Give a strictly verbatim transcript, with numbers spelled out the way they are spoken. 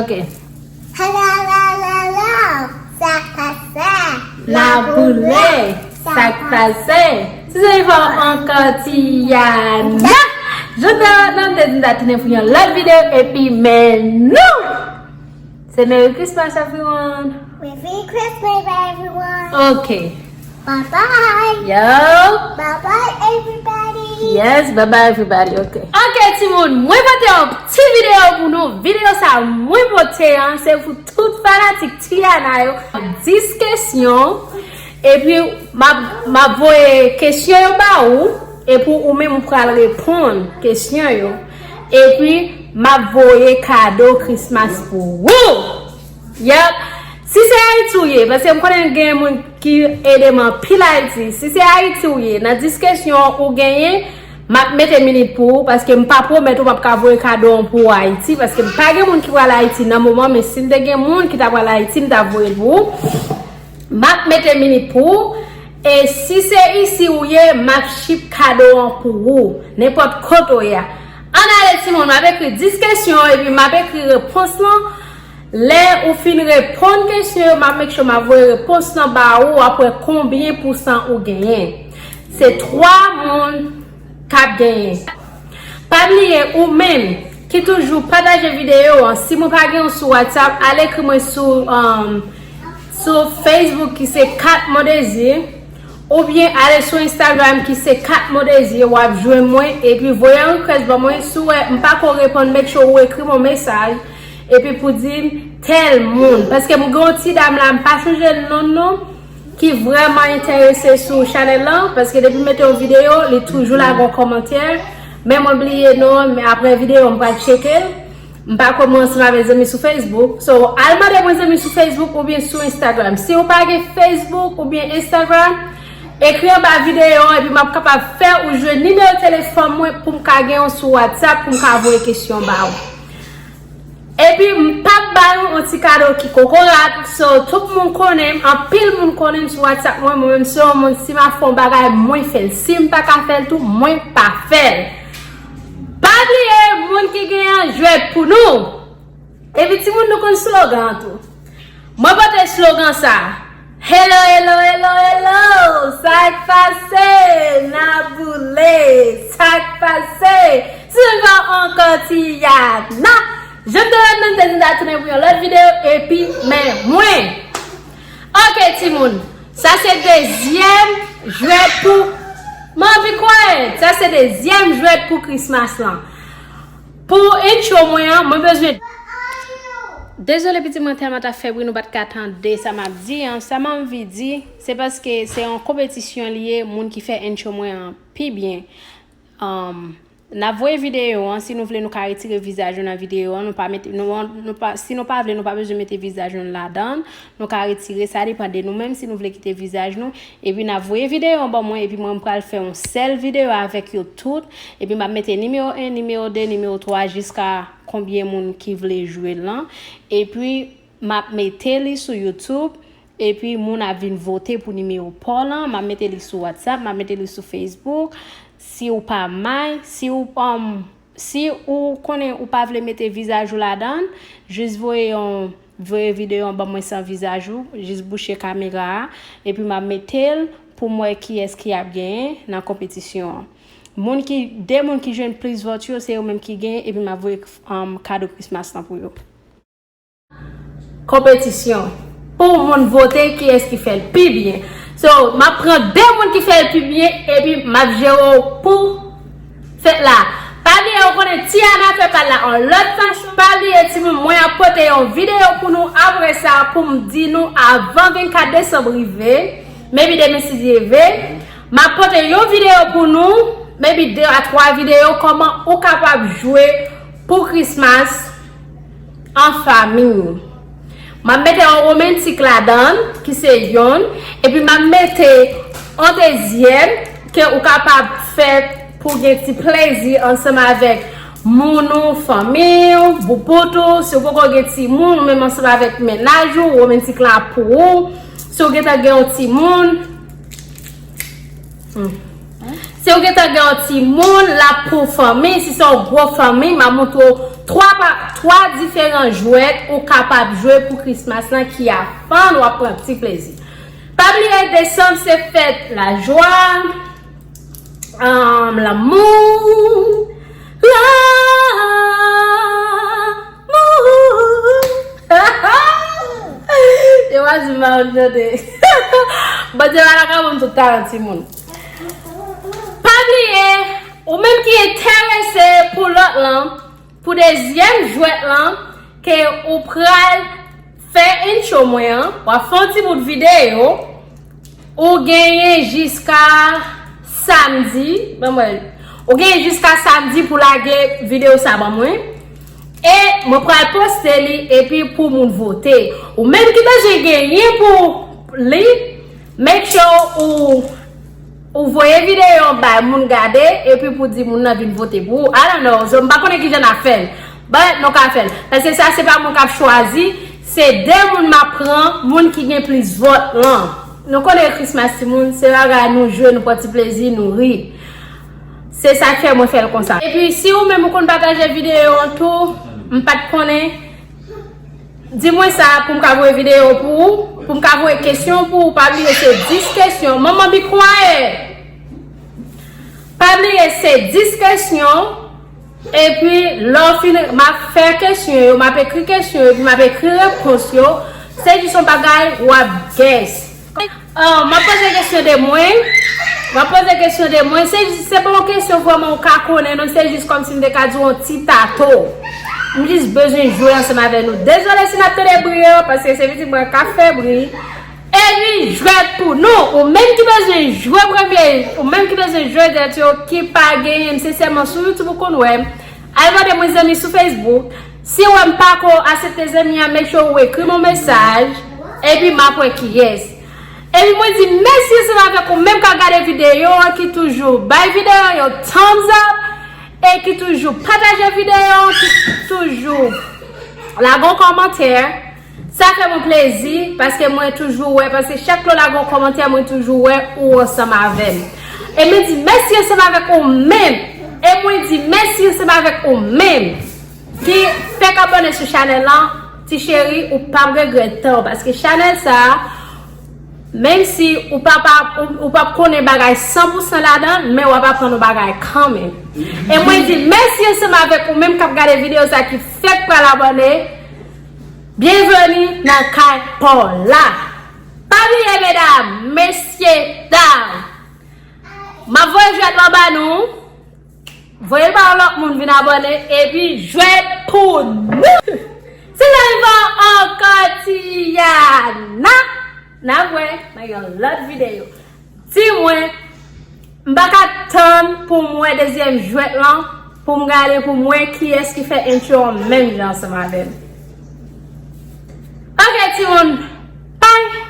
Ok. Hala la la la, sa k pase? N a boule, sa k pase? Si se fò ankò Tiana. Jodi a, nou te di n ta tounen pou yon lòt videyo, epi men nou! Se Merry Christmas, everyone! Merry Christmas, everyone! Ok. Bye bye. Yo. Bye bye, everybody. Yes, bye bye, everybody. Ok. Ok, timoun, mwen pote yon ti videyo pou nou. Videyo sa mwen pote an, se pou tout fanatik Tiana yo. Dis kesyon. Epi, m ap, m ap voye kesyon yo ba ou. Epi, ou menm ou pral reponn kesyon yo. Epi, m ap voye kado Christmas pou ou. Yep. Si se Ayiti ou ye, paske m konnen gen moun ki ede m anpil Ayiti. Si se Ayiti ou ye, nan dis kesyon ou genyen, m ap mete minit pou ou, paske m pa pwomèt ou p ap ka voye kado an pou ou Ayiti, paske m pa gen moun ki pral Ayiti nan moman, men si m te gen moun ki ta pral Ayiti, m ta voye l pou ou. M ap mete minit pou ou. E si se isi ou ye, m ap ship kado an pou ou. Nenpòt kote w ye a. Ann ale, timoun, m ap ekri dis kesyon, epi m ap ekri repons lan. Lè ou fin reponn kesyon yo, m ap make sure m ap voye repons lan ba ou, w ap wè konbyen pousan ou genyen. Se twa moun k ap genyen. Pa bliye, ou menm ki toujou pataje videyo an, si mwen pa gen w sou WhatsApp, al ekri mwen sou, um, sou Facebook ki se Kat Modésir, oubyen ale sou Instagram ki se Kat Modésir, w ap jwenn mwen, epi voye yon request ban mwen, si w wè m pa ko reponn, make sure ou ekri m yon mesaj, epi pou di m tèl moun. Paske m gen yon ti dam la, m pa chonje non l non, ki vrèman enterese sou chanèl lan, paske depi m mete yon videyo, li toujou lage yon kòmantè, men mwen bliye non l, men apre videyo, m pral tcheke l. M pa kwè mwen ansanm avèk zanmi sou Facebook. So, al mande mwen zanmi sou Facebook oubyen sou Instagram. Si ou pa gen Facebook oubyen Instagram, ekri anba videyo an, epi m ap kapab fè ou jwenn nimewo telefòn mwen pou m ka gen w sou WhatsApp, pou m ka voye kesyon ba ou. Epi, m p ap ba nou yon ti kado ki kokorat. So, tout moun konnen m, anpil moun konnen m sou WhatsApp mwen, mwen menm se yon moun, si m ap fè yon bagay, mwen fè l. Si m pa ka fè l tou, mwen pa fè l. Pa bliye, moun ki genyen an jwèt pou nou. Epi timoun nou konn slogan an tou. Mwen pote slogan sa. Hello, hello, hello, hello. Sa k pase? N a boule. Sa k pase? Silva ankò Tiana. Jan m te wè nan te di n ta tounen pou yon lòt videyo. Epi men mwen. Ok timoun. Sa se dezyèm jwèt pou. Mwen anvi kwè. Sa se dezyèm jwèt pou Christmas lan. Pou intro mwen an, mwen bezwen. Dezole pitit mwen tèlman t ap fè bri nou pa t ka tande sa m ap di an. Sa m anvi di, se paske se yon konpetisyon li ye, moun ki fè intro mwen an pi byen. Um, n ap voye videyo an, si nou vle nou ka retire vizaj nou nan videyo an, nou pa mete, nou, nou pa, si nou pa vle nou pa bezwen mete vizaj nou ladan l. Nou ka retire, sa depann de nou menm si nou vle kite vizaj nou. Epi n ap voye videyo an ban mwen, epi mwen m pral fè yon sèl videyo avèk yo tout. Epi m ap mete nimewo en, nimewo de, nimewo twa, jiska konbyen moun ki vle jwe l lan. Epi m ap mete li sou YouTube. Epi moun ap vin vote pou nimewo pa w lan. M ap mete li sou WhatsApp, m ap mete li sou Facebook. Si ou pa may, si ou, um, si ou konnen ou pa vle mete vizaj ou ladan l, jis voye yon, voye videyo an ban mwen san vizaj ou, jis bouche kamera a, epi m ap mete l pou m wè kiyès ki ap genyen nan konpetisyon an. Moun ki, de moun ki jwenn plis vòt yo, se yo menm ki genyen, epi m ap voye, um, kado Christmas lan pou yo. Konpetisyon. Pou moun vote kiyès ki fè l pi byen. So, m ap pran de moun ki fè l pi byen, epi m ap jere w pou fèt la. Pa bliye, ou konnen Tiana fè pa l la yon lòt fason. Pa bliye, timoun, mwen ap pote yon videyo pou nou apre sa, pou m di nou avan vennkat desanm rive, maybe demen si Dye vle, m ap pote yon videyo pou nou, maybe de a twa videyo, kòman ou kapab jwe pou Christmas an fanmi. M ap mete yon romantik ladan l, ki se yonn, epi m ap mete yon dezyèm ke ou kapab fè pou gen ti plezi ansanm avèk moun ou, fanmi w, boubout ou, si w poko gen timoun, ou menm ansanm avèk mennaj ou, romantik la pou ou. Si w gentan gen yon timoun, hmm. Si w gentan gen yon timoun, l ap pou fanmi. Si se yon gwo fanmi, m ap montre w twa pa, twa diferan jwèt ou kapab jwe pou Christmas lan ki ap fann, w ap pran ti plezi. Pa bliye, desanm se fèt lajwa, um, lanmou, lanmou. Yo pa di m pa konn chante. Bondye pa lakay moun tout talan timoun. Pa bliye, ou menm ki enterese pou lòt lan, pou dezyèm jwèt lan, ke ou pral fè intro mwen an, w ap fè yon ti bout videyo, ou genyen jiska samdi, ban mwen, ou genyen jiska samdi pou lage videyo sa ban mwen. E mwen pral poste li epi pou moun vote. Ou menm ki bezwen genyen pou li, make sure ou, ou voye videyo an bay moun gade epi pou di moun nan vin vote pou ou. I don't know, so m pa konnen kijan n ap fè l. But nou ka fè l. Paske sa se pa mwen k ap chwazi, se de moun m ap pran, moun ki gen plis vòt lan. Nou konnen Christmas timoun, se bagay nou jwe, nou pran ti plezi, nou ri. Se sa k fè mwen fè l konsa. Epi si ou menm ou konn pataje videyo an tou, m pa t konnen, di mwen sa pou m ka voye videyo pou ou, pou m ka voye kesyon pou ou. Pa bliye se dis kesyon. Manman bi kwaye. Pa bliye se dis kesyon. Epi lè w fin, m ap fè kesyon yo, m ap ekri kesyon yo, epi m ap ekri repons yo. Se jis yon bagay w ap guess. Ah, m ap poze kesyon de mwen. M ap poze kesyon de mwen. Se, se pa yon kesyon vrèman ou ka konnen, non, se jis kòmsi m te ka di w yon ti tato. M jis bezwen jwe ansanm avè nou. Dezole si n ap tande bri yo, paske se pitit mwen k ap fè bri. Epi jwèt pou nou. Ou menm ki bezwen jwe premye, ou menm ki bezwen jwe jwèt yo, ki pa genyen m, se sèlman sou YouTube ou konn wè m. Al mande mwen zanmi sou Facebook. Si w wè m pa ko aksepte zanmi an, make sure ou ekri m yon mesaj. Epi m ap wè kiyès. Epi mwen di mèsi ansanm avèk ou menm k ap gade videyo an, ki toujou bay videyo an yon thumbs up, e ki toujou pataje videyo an, ki toujou lage yon kòmantè. Sa fè mwen plezi, paske mwen toujou wè, paske chak lè w lage yon kòmantè, mwen toujou wè ou ansanm avè m. E mwen di mèsi ansanm avèk ou menm. E mwen di mèsi ansanm avèk ou menm ki fèk abòne sou chanèl lan, ti cheri, ou p ap regrèt tan w, paske chanèl sa a, menm si ou p ap, ou, ou p ap konnen bagay san pou san ladan l, men w ap aprann yon bagay kanmenm. E mwen di mèsi ansanm avèk ou menm k ap gade videyo sa ki fèk pral abòne. Byenveni nan kay pa w la. Pa bliye, medam, mesye, dam. M ap voye jwèt lan ba nou. Voye l ba yon lòt moun vin abòne epi jwèt pou nou. Se Lalvan ankò Tiana. N ap wè nan yon lòt videyo. Di mwen, m pa ka tann pou m wè dezyèm jwèt lan, pou m gade pou m wè kiyès ki fè intro an menm jan ansanm avè m. Ok, timoun, bye!